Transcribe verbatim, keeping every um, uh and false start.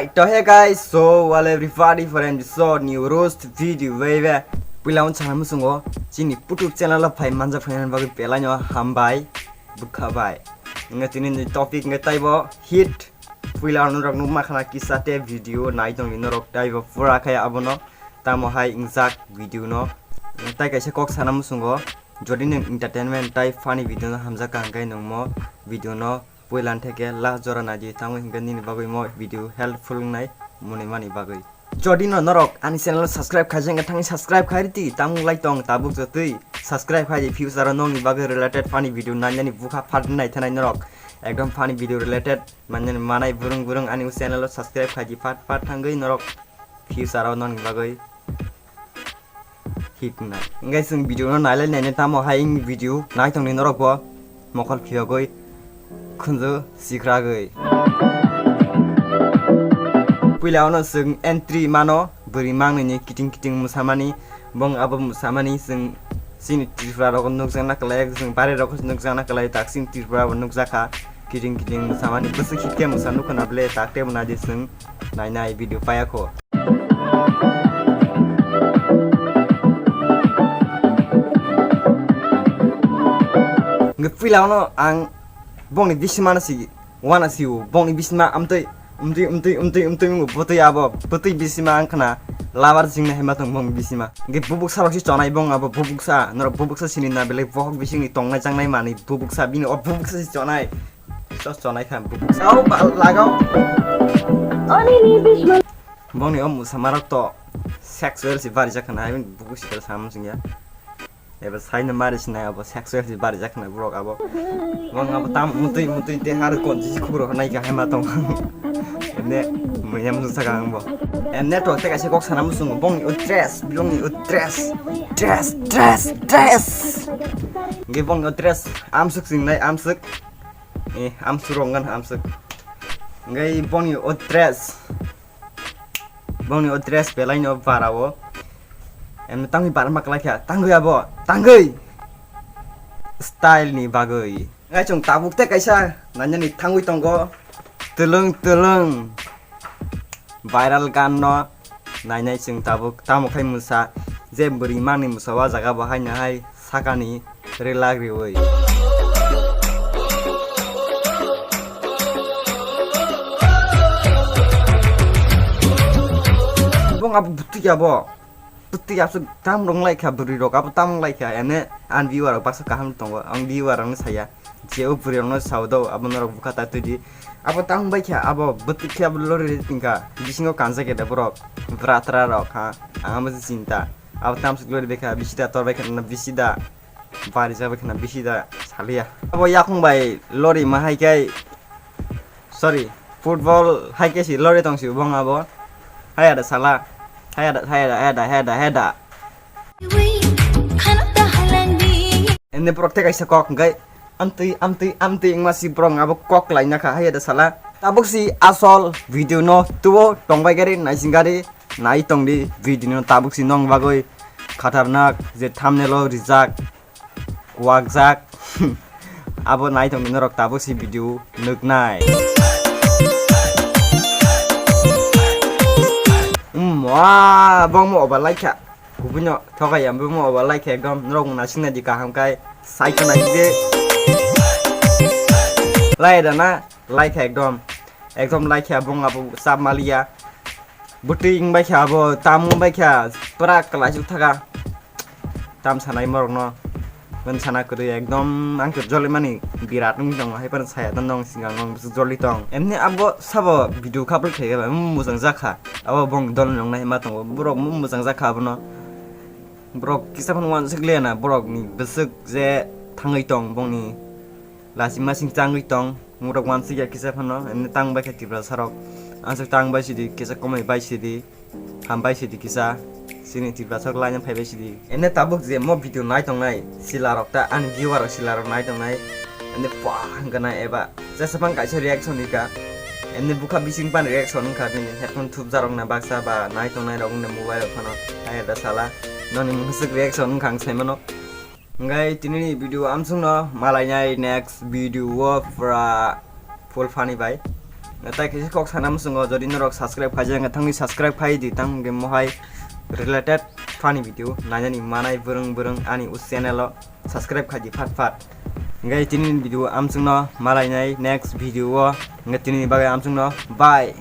To hey guys, so well everybody for an so new roast video baby. Puila on chana musungo chini putu channel o phai manja phai bagwi pelaino hambai bukha bai. Nga tini ni topic nge taibo hit. Puila on rok nukma khana kisa te video nai tong ni norok taibo pura khai abono tamo hai ingjak video no. Tai kaisa kok sana musungo jodi nang entertainment tai funny video no hamjak ka hingkai nangmo video no puila theke last jora naidi tamo hingke nini bagwi mo video helpful wngnai muni mani bagwi. Jodi no norok ani channel o subscribe khaijak wngkha thangwi subscribe khai riti tamo lai tong tabuk jotwi subscribe khai di future o nongni bagwi related funny video nainani bukha phat nai thanai norok ekdom funny video related manai manai burung burung ani channel o subscribe khai di phat phat thangwi norok future o nongni bagwi. Hit nai. Hingke chwng video no nailai nainai tamo hai wng video nai tongni norok bo mokol phiyogwi khunju sikragwi. Puila ono chwng entry mano bwrwi mangni ni kiting kiting mwsamani bong abo mwsamani chwng chini Tripura rok nukjakna kwlai chwng bari rok nukjakna kwlai tak chini Tripura bo nukjakha kiting kiting mwsamani bwswk hit khe mwsa nukho na ble tak tebo naidi chwng nainai video payakho. Nge puila ono ang bongni bisimano si wana si u bongni bisima amtwi umtwi umtwi umtwi umtwi mungo bwtwi abo bwtwi bisima ang khna labar jingna hema tong bongni bisima nge bubuk sarok si chonai bong abo bubuk sa norok bubuk sa sini na belai bohok bisingni tongnai changnai mani bubuk sa bini o bubuk sa si chonai sos chonai kha bubuk sa o ba lagao. Bongni o mwsamarok to sexual si bari jak khna hai buku si sam sing ya. Eba sai na mari sinai abo sexual si bari jak khna borok abo. Bong abo tam mutui mutui te har kon si khubro nai ka hai ma tong. Ene muyam saka ang bo. Ene to te kaisa kok sana musung bongni o dress, bongni o dress. Dress, dress, dress. Nge bongni o dress amsuk sing nai amsuk. Eh, amsuk rong gan amsuk. Nge bongni o dress. Bongni o dress belai no bara o. Em tangwi barma kwlai kha. Tangwi abo. Tangwi. Style ni bagwi. Ngai chwng tabuk te kaisa nanyani thangwi tongo. Twlwng twlwng. Viral gan no nainai chwng tabuk. Tamo khai mwsa. Je bwrwi mangni mwsa o jaga bo hai nahai sakani. Relak riwi. Bong abo bwtwi abo. Bwtwi aswk tam rong lai kha bwrwi rok abo tam lai kha ene an viewer rok baksa kaham tongo ang viewer rok no saya je o bwrwi rok no sao do abo norok bwkha ta twi di abo tam bai kha abo bwtwi khe abo lori ri tingkha bisingo kanjak ya da borok bwra tra rok ha ang abo se chinta abo tam swk lori bai kha bisi da tor bai kha bisi da. Bari jabai khna bisi da saliya. Abo yakung bai lori ma hai kai. Sorry, football hai kai si lori tong si bong abo. Haya da sala. Haya da, haya da, haya da, haya da, haya da. Ende borok te kaisa kok hwnkhe amtwi, amtwi, amtwi wngma si borok abo kok laina kha haya da sala. Tabuk si asol video no tubo tongbai gari, naising gari. Nai tong di video no tabuk si nong bagwi khatarnak je thumbnail o rijak, kuwakjak. Abo nai tong di norok tabuk si video nuknai. Umma bongmo obar laikha. Kubui no thokai ya bongmo obar laikha ekdom norok muna singnai di kaham kai sai khna di. Lai da na laikha ekdom. Ekdom laikha bong abo sap maliya. Bwtwi wngbaikha abo tam wngbaikha pura kwlaisuk thaka. Tam sanai morokno. Mani sana kwrwi ekdom ang khe jolimani birat wngwi tongo hai phano saya tong nong singa nong bwswk joli tong. Emni abo sabo video kha bwlwi khaikhe bai mung mujang jakha. Abo bong dol nongnai ma tongo borok mung mujang jakha abono. Borok kisa phano uansuk liya na borokni bwswk je thangwi tong bongni. Lachima sing tangwi tong, murok wansuk ya kisa phano, emni tang bai khe Tiprasa rok. Aswk tang bai sidi, kisa komoi bai sidi, ham bai sidi kisa, sini Tiprasa rok laina phai bai sidi. Emni tabuk je mo video nai tongnai, sila rok ta ani viewer rok sila rok nai tongnai, emni pah hwnkha nai eba jesa phang kaisa reaction hika, emni bukha bising pan reaction wngkha bini headphone thupjak rok na baksa ba nai tongnai rok wngna mobile rok phano, hai da sala, noni mwswk reaction wngkha ang sai mano. Hingke tini ni video amsong no malainai next video o pura full funny bai. Tai kisa kok sana muchungo, jodi norok subscribe khaijak wngkha thangwi subscribe khai di, tang hwnkhe mohai related funny video nainani manai bwrwng bwrwng ani o channel o subscribe khai di phat phat. Hwnkhe tini video amchwngno malainai next video o, hwnkhe tini bagwi amchwngno bye.